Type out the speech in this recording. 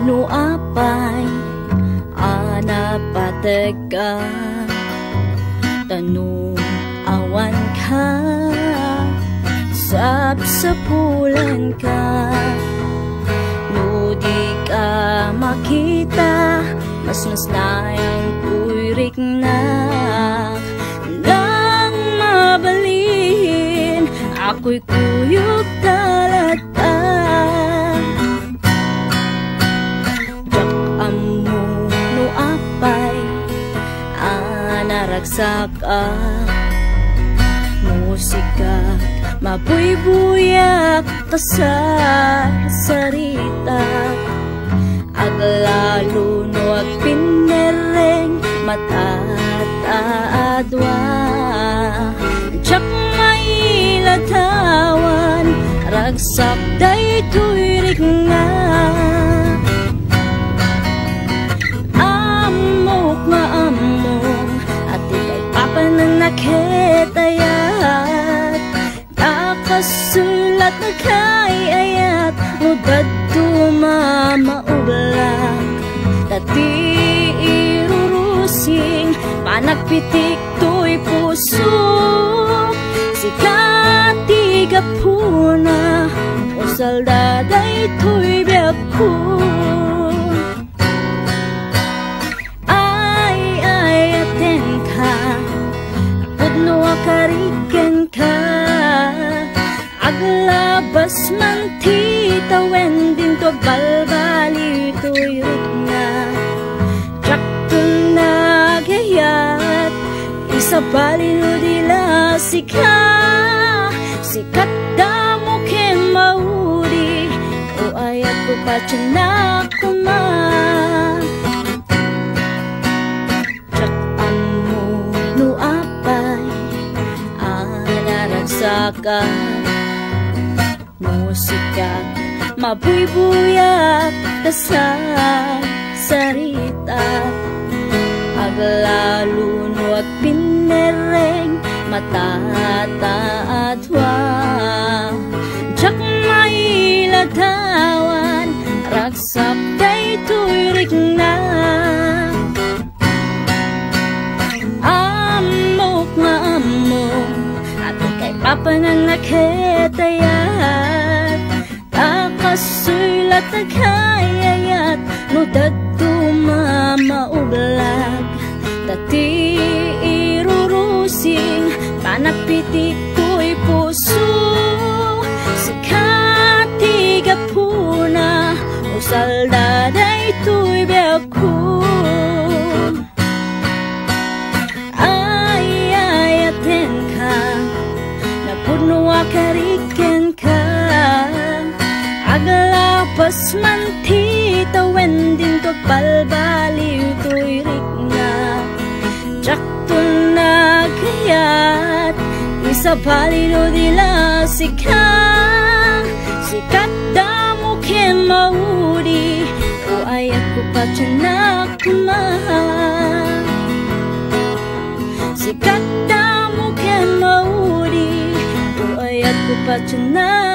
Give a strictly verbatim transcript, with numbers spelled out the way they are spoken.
No apay a napategka, ta no awanka, sapsapulanka. No di ka makita, mas masnayan toy riknak. Nang mabalin, akoy kuyog talaga. Diak ammo no apay a naragsak a musika, mabuybuyak ta sarsarita. Aglalo no agpinnerreng, matataadwa. Diak mailadawan, ragsak daytoy riknak. Ammok nga ammom a ti kaipapananna ket ayat. Ta kastoy latna kay ayat no dadduma maublag. Ta ti irurusing panagpitik toy pusok. Sika ti gapuna, usal daytoy biagko. Ay, ay, atenka, pudno a karikkenka. Aglabas man ti tawen dinto agbalbaliw toy riknak. Diakton nagayat, isabali no di la sika. Sikat damo ken maudi, o ayatko patiennak koma. Diak ammo no apay a naragsakan. Musikak, mabuybuyak, ta sarsaritak. Aglalo no agpinnerreng, matataadwa. Diak mailadawan, ragsak daytoy riknak. Ammok nga ammom a ti kaipapananna ket ayat. Ta kastoy latna kay ayat no dadduma maublag. Ta ti irurusing panagpitik toy puso. Sika ti gapuna, usal daytoy biagko. Ay, ay, atenka, napudno a karikkenka. Aglapas man ti tawen dinto agbalbaliw toy riknak. Diakton nagayat, isabali no di la sika. Sikat damo ken maudi, o ayatko patiennak koma. Sikat damo ken maudi, o ayatko patiennak